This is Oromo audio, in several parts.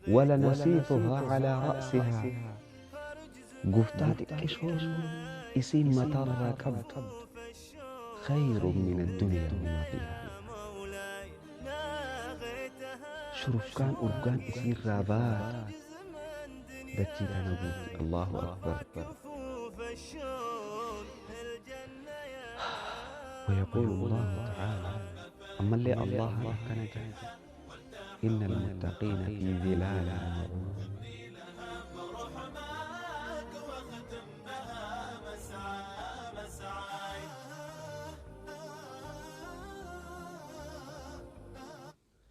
ولنسيفها على رأسها قفتات كشون إسين مطر كبد خير من الدنيا وما فيها. شرفكان أرجان إسير رابات دتي تنبوت. الله أكبر. ويقول الله تعالى أما اللي الله كان إن المتقين في ظلال وعيون.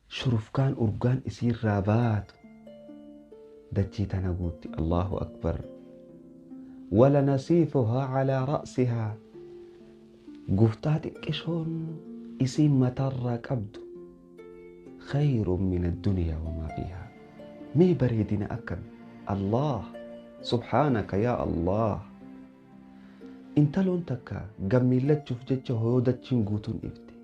شرفكان أرجان إسير رابات دتي تنبوت. الله أكبر. ولنسيفها على رأسها قفتات كشون إسين مطر كبد خير من الدنيا وما فيها. مي بريدنا أكم الله سبحانك يا الله. انت لون تكا قميلت شوف جتش هو دتشين قوتون إفتي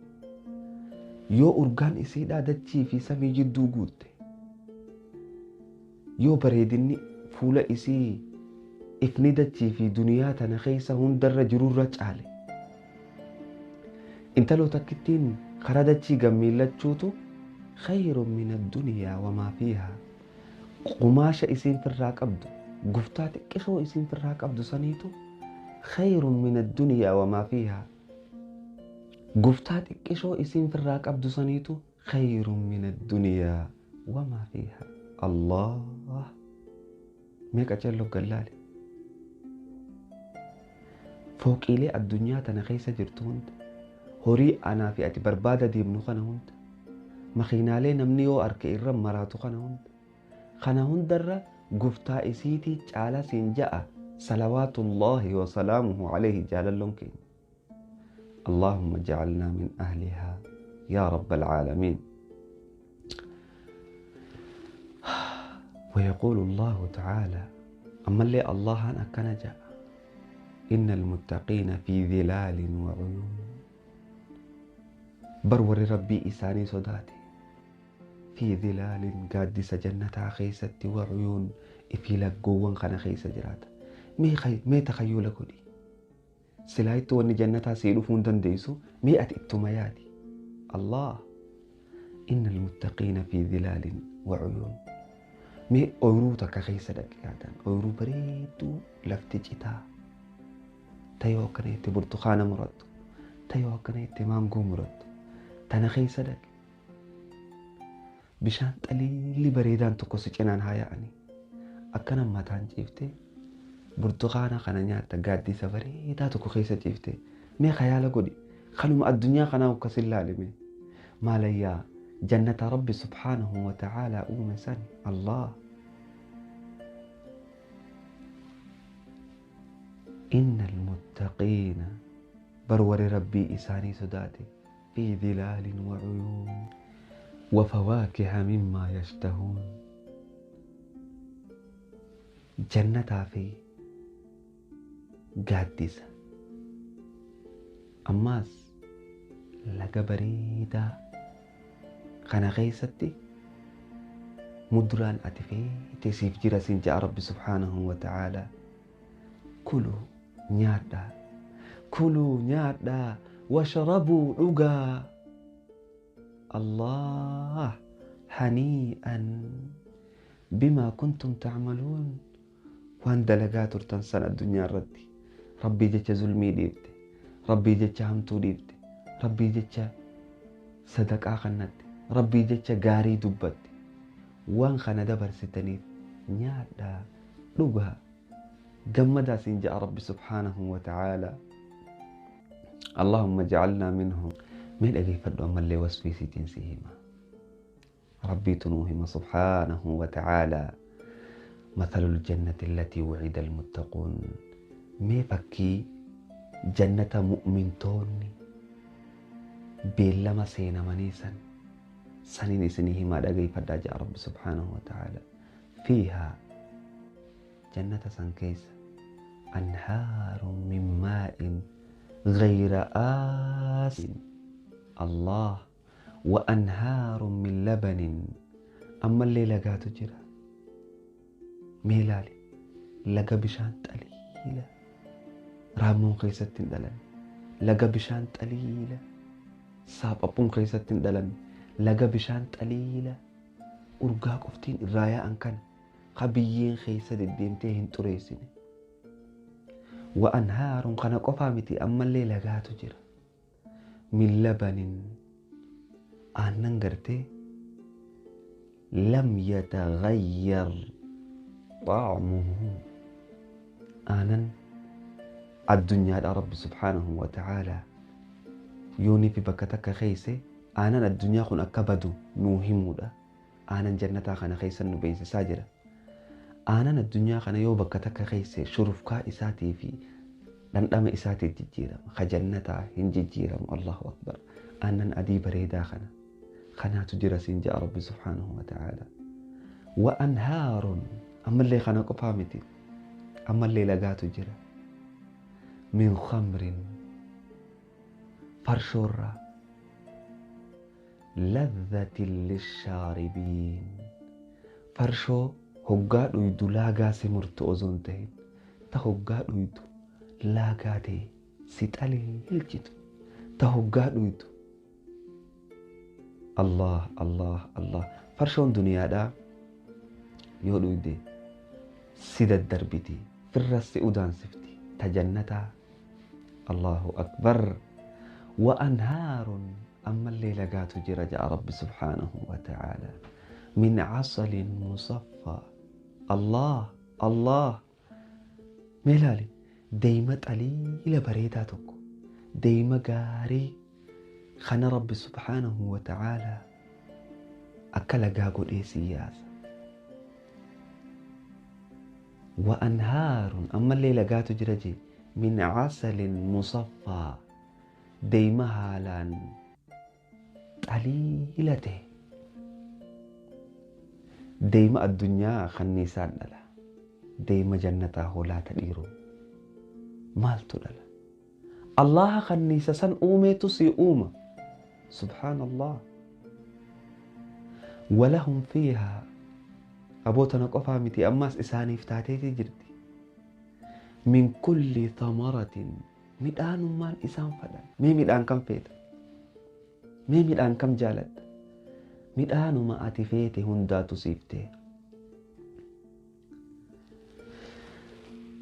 يو أرغان إسيدا دتشي في سمي جدو قوتي يو بريدني فولا إسي إفني دتشي في دنياتنا خيسة هندر جرور رجعلي. انت لو تكتين خردتشي قميلت شوتو خير من الدنيا وما فيها. قماشة إسين في الراك أبدو قفتات كشو إسين في الراك أبدو سنيتو خير من الدنيا وما فيها. قفتات كشو إسين في الراك أبدو سنيتو خير من الدنيا وما فيها. الله ميك أجلو قلالي فوق إلي الدنيا تنخيسة جرتوند هوري أنا في أتي بربادة دي منو خنا هند مخينالي نمني يو أركي إرم مراتو خنا هند خنا هند در قفتا إسيتي جالا سنجاء صلوات الله وسلامه عليه جال اللونكين. اللهم اجعلنا من أهلها يا رب العالمين. ويقول الله تعالى أما اللي الله أنا كان جاء إن المتقين في ظلال وعيون. برور ربي إساني صداتي في ظلال قادس جنة خيستي وعيون إفي لقوان خنا خيسة جراتا مي تخيل كودي سلايتو وني جنة سيلو فندن ديسو مي أتئتمياتي. الله إن المتقين في ظلال وعيون. مي أورو تكا خيسة دكياتان أورو بريتو لفتجتا تيو كنيتي برتقانة مرد تيو كنيتي مانجو مرد تنا خيسة دك bishaan xaliilli bareedaan tokko si cinaan haa yaa'anii akkana mataan ciiftee burtukaana kana nyaatta gaaddisa bareedaa tokko keessa ciiftee mee khayaala godhi kanuma addunyaa kanaa akkas hin laalime maalayyaa jannata rabbi subhaanahu wa ta'aalaa uume san. Allah inna almuttaqiina barwari rabbii isaanii sodaate fi dhilaalin wa cuyuun وفواكه مما يشتهون. جنة في قادسة أماس لقى بريدة خنا غيستي مدران أتفي تسيف جرسين جاء رب سبحانه وتعالى. كلوا نيادا كلوا نيادا واشربوا عقا. الله هنيئا بما كنتم تعملون. وان دلقات تنسان الدنيا ردي ربي جتش ظلمي ديبت ربي جتش همتو ديبت ربي جتش صدق آخنت ربي جتش غاري دبت وان خنا دبر ستنيف نيادا لغا جمدا سنجاء ربي سبحانه وتعالى. اللهم اجعلنا منهم. من أجي فردو أما اللي وصفي سيتين سيهما ربي تنوهما سبحانه وتعالى. مثل الجنة التي وعد المتقون. مي فكي جنة مؤمن توني بيلما سينا منيسا سنين سنيهما دقي فردا جاء رب سبحانه وتعالى. فيها جنة سنكيس أنهار من ماء غير آس الله وأنهار من لبن. أما اللي لقاتو جرا Mee ilaali, laga bishaan xaliila raammoon keessatti hin dhalanne, laga bishaan xaliila saaphaphuun keessatti hin dhalanne, laga bishaan xaliila urgaa qoftiin irraa yaa'an kana ka biyyeen keessa deddeemtee hin xureessine. Wa anhaarun kana qofaa miti, ammallee lagaatu jira. Min labanin, aannan gartee lam yataghayyar xa'muhu, aanan addunyaadha. Rabbi subhaanahu wa ta'aalaa yoonii fi bakka takka keesse aanan addunyaa kun akka badu nuu himuudha. Aanan jannataa kana keessa nu beeksisaa jira. Aanan addunyaa kana yoo bakka takka keesse shurufkaa isaatii fi dhandhama isaatiif jijjiirama. Ka jannataa hin jijjiiramu. Allahu akbar. Aannan adii bareedaa kana kanaatu jira siin ja'a Rabbi subhaanahu wa ta'aalaa. Wa anhaarun, ammallee kana qofaa miti, ammallee lagaatu jira. Min khamrin, farshoorraa, ladhatin lishaaribiin, farshoo hoggaa dhuydu laagaa si murtu osoo hin ta'in, ta hoggaa dhuydu laagaa ta'e si xaliilchitu, ta hoggaa dhuydu. Allah Allah Allah. Farshoon duniyaadhaa yoo dhuyde si daddarbiti, firras si udaansifti. Ta jannataa, Allahu akbar. Wa anhaarun, ammallee lagaatu jira ja'a Rabbi subhaanahu wa ta'aalaa, min casalin musaffaa. Allah Allah. Mee ilaali, deeyma xaliila bareedaa tokko, deeyma gaarii kana Rabbi subhaanahu wa ta'aalaa akka lagaa godhee si yaasa. Wa anhaarun, ammallee lagaatu jira jee, min casalin musaffaa, deeyma haalaan xaliila ta'e. Deeyma addunyaa kanniisaan dhala, deeyma jannataa hoolaata dhiiroo maaltu dhala? Allaha kanniisa san uumeetu si uuma. Subhaanallah. Walahum fiihaa, abootana qofaa miti, ammaas isaaniif taateeti jirti. Min kulli thamaratin, midhaanummaan isaan fadhan. Mee midhaan kam feeta? Mee midhaan kam jaalatta? Midhaanuma ati feete hundaatu siif ta'e.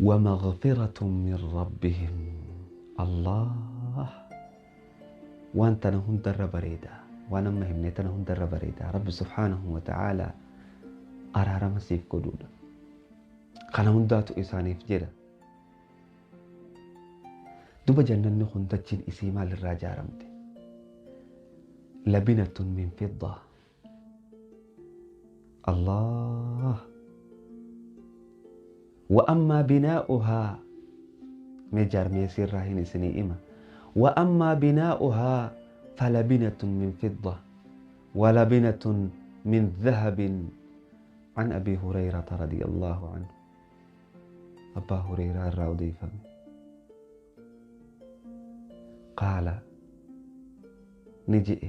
ومغفرة من ربهم. الله، waan tana hundarra bareeda, waan amma himne tana hundarra bareeda, Rabbi subhaanahu wa ta'aalaa araarama siif godhuudha. Kana hundaatu isaaniif jedha. Duba jannanni kun dachiin isii maalirraa ijaaramte? Labinatun min fidda. Allah. وأما بناؤها، mee jaarmee sirraa hin isinii hima. وأما بناؤها فلبنة من فضة ولبنة من ذهب. عن أبي هريرة رضي الله عنه، أبا هريرة الراودي فم، قال نجئ: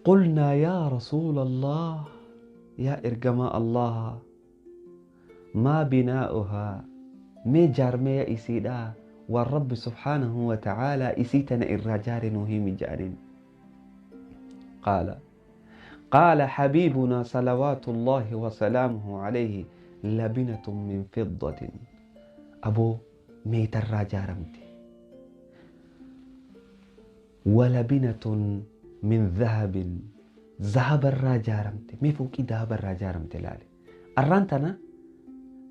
قلنا يا رسول الله، يا إرجماء الله، ما بناؤها؟ mee jaarmee isiidha waan Rabbi subhaanahu wa ta'aalaa isii tana irraa jaare nuu himi jedhaniin. قال حبيبنا صلوات الله وسلامه عليه: لبنة من فضة، أبو ميت الراجارمتي، ولبنة من ذهب، ذهب الراجارمتي. مي فوقي ذهب الراجارمتي لالي الرانتنا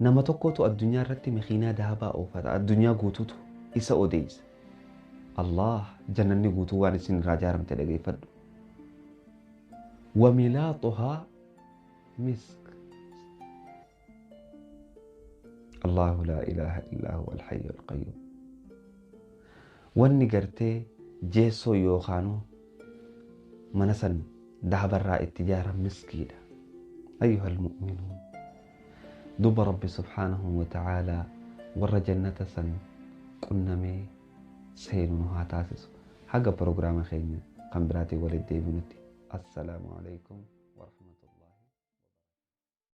nama tokkotu addunyaa irratti makiinaa dahabaa oofata, addunyaa guutuutu isa odeessa. Allah, jannanni guutuu waan isin irraa ijaaramte dhageeffadhu. وملاطها مسك. الله لا إله إلا هو الحي القيوم. Wanni gartee jeessoo yookaanuu mana san dahabarraa itti ijaaran miskiidha. أيها المؤمنون، duba Rabbi subhaanahu wa ta'aalaa warra jannata san qunnamee seenu nu haa taasisu. Haga prograama keenya kan biraatiin walitti deebinutti, assalaamu alaikum.